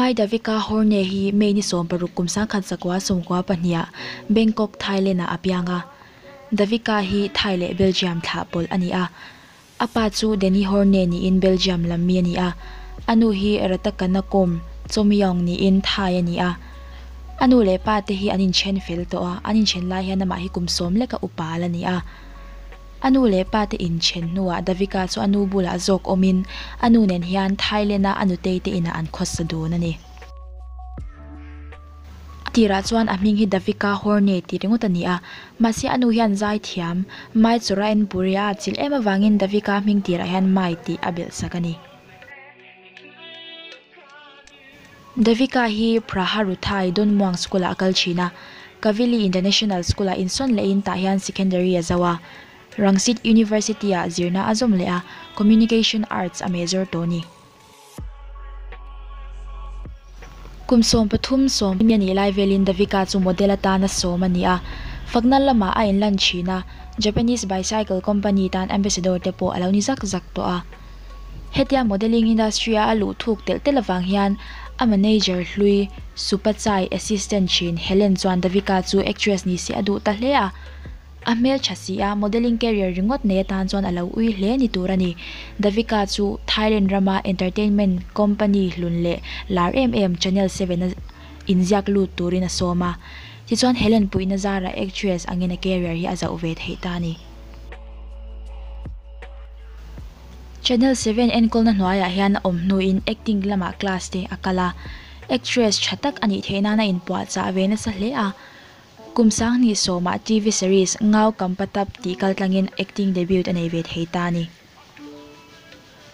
Mai Davika Horne hi May ni 16 kum 1992 ah Bangkok, Thailand ah a piang a. Davika hi Thai leh Belgium thlah pawlh a ni a. A pa chu Danny Horne niin Belgium lam mi a ni a. A nu hi Ratakanakom Chomyong niin Thai a ni a. A nu leh pa te hi an inthen fel tawh a, an inthen lai hian amah hi kum 10 leka upa la ni a. A nu leh pa te inthen hnuah Davika chu a nu bulah zawk awmin a nu nen hian Thailand a a nutei te inah an khawsa dun a ni. A tirah chuan a hming hi Davika Horne tih ringawt a ni a, mahse a nu hian zai thiam Mai Churaen Puri a atchilh em avangin Davika hming tirah hian Mai tih a belh sak a ni. Davika hi Praharuthai Donmuang School ah a kal thin a, Kavili International School ah insawn lehin tah hian secondary a zo a. Rangsit University ah zirna a zawm leh a, Communication Arts a major tawh a ni. Kum 13 sawm mi a nih lai velin Davika chu model atana sawm a ni a, fakna lamah a inlan thin a, Japanese bicycle company tan ambassador te pawh a lo ni zak zak tawh a. Hetia modelling industry a a luh thuk telh telh avang hian a manager hlui Supachai assistant thin Helen chuan Davika chu actress ni se a duh ta hle a. A hmel tha si a, modelling career ringawt nei atan chuan a lo ui hle ni tur a ni. Davika chu Thailand rama entertainment company hlun leh lar em em Channel 7 a inziak lut turin a sawm a. Tichuan Helen puihna zarah actress angin a career hi a zauh ve theih ta a ni. Channel 7 enkawlna hnuaiah hian a awm hnuin acting lamah class te a kal a. Actress tha tak a nih theih nan a inpuahchah ve nasa hle a. Kum 2010 ah TV series Ngau Kampatap tih kaltlangin acting debut a nei ve thei ta a ni.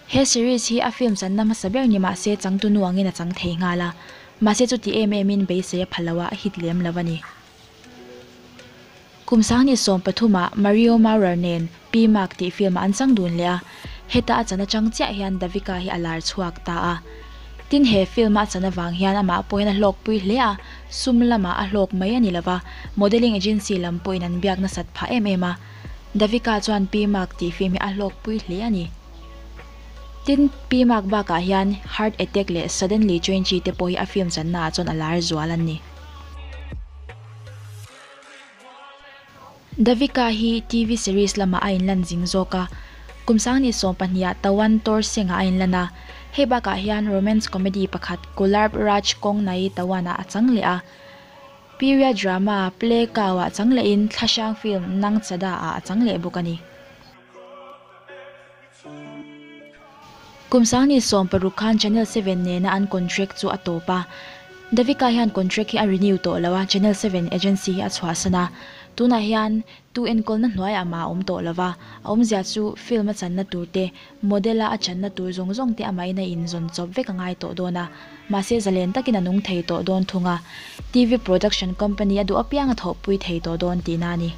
He series hi a film channa hmasa ber ni mahse changtu nu angin a chang thei nghal a. Mahse chuti em emin beisei a pha lo a, a hit lem lo a ni. Kum 2013 ah Mario Maurer nen Pi Mark tih film ah an chang dun leh a, heta a chan atang chiah hian Davika hi a lar chhuak ta a. Tin he film a chan avang hian amah pawhin a hlawkpui hle a, sum lamah a hlawk mai a ni lova, modelling agency lam pawhin an biak nasat phah em em a. Davika chuan Pi Mark tih film hi a hlawkpui hle a ni. Tin Pi Mark bakah hian Heart Attack leh Suddenly Twenty te pawh hi a film channa ah chuan a lar zual an ni. Davika hi TV series lamah a inlan zing zawk a, kum 2012 ah Tawan Tor Singh ah a inlan a. Hei bakah hian romance comedy pakhat Kularb Raj Kong Nai Tawan ah a chang leh a. Period drama Play Kau ah chang lehin Thlahrang film Nang Chada ah a chang leh bawk a ni. Kum 2016 khan Channel 7 nena an contract chu a tawp a. Davika hian contract hi a renew tawh lo a, Channel 7 agency hi a chhuahsan a. Tunah hian tu enkawlna hnuaiah mah a awm tawh lo va, a awmzia chu film a channa tur te, model a a channa tur zawng zawng te amahin a inzawn chawp vek a ngai tawh dawn a. Mahse zalen takin a nung thei tawh dawn thung a, TV production company a duh apiang a thawhpui thei tawh dawn tihna a ni.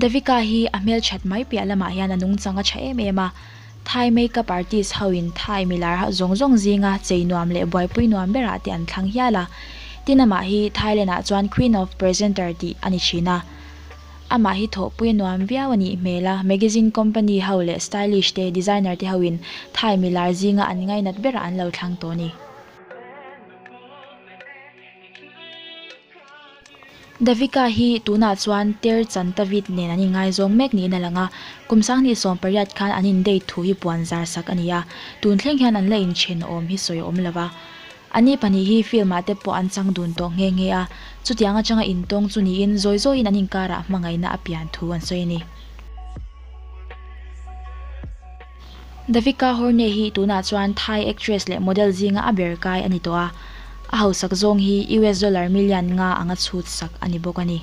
Davika hi a hmelthat mai piah lamah hian a nungchang a tha em em a, Thai makeup artist hoin Thai milar zawng zawng zinga chei nuam leh buaipui nuam berah te an thlang hial a. Tin amah hi Thailand ah chuan Queen of Presenter tih a ni thin a. Amah hi thawhpui nuam viau a nih hmel a, magazine company ho leh stylish te designer te hoin Thai milar zinga an ngainat berah an lo thlang tawh a ni. Davika hi tunah chuan Ter Chantavit nen an inngaizawng mek niin a lang a, kum 2018 khan an in-date thu hi puan zar sak a ni a, tun thleng hian an la inthen awm hi sawi awm lo va. Ani pahnih hi film ah te pawh an chang dun tawh nghe nghe a, chutiang atanga intawng chu niin zawi zawiin an inkarah hmangaihna a pian thu an sawi a ni. Davika Horne hi tunah chuan Thai actress leh model zinga a ber kai a ni tawh a, a hausak zawng hi US dollar million nga anga chhut sak a ni bawk a ni.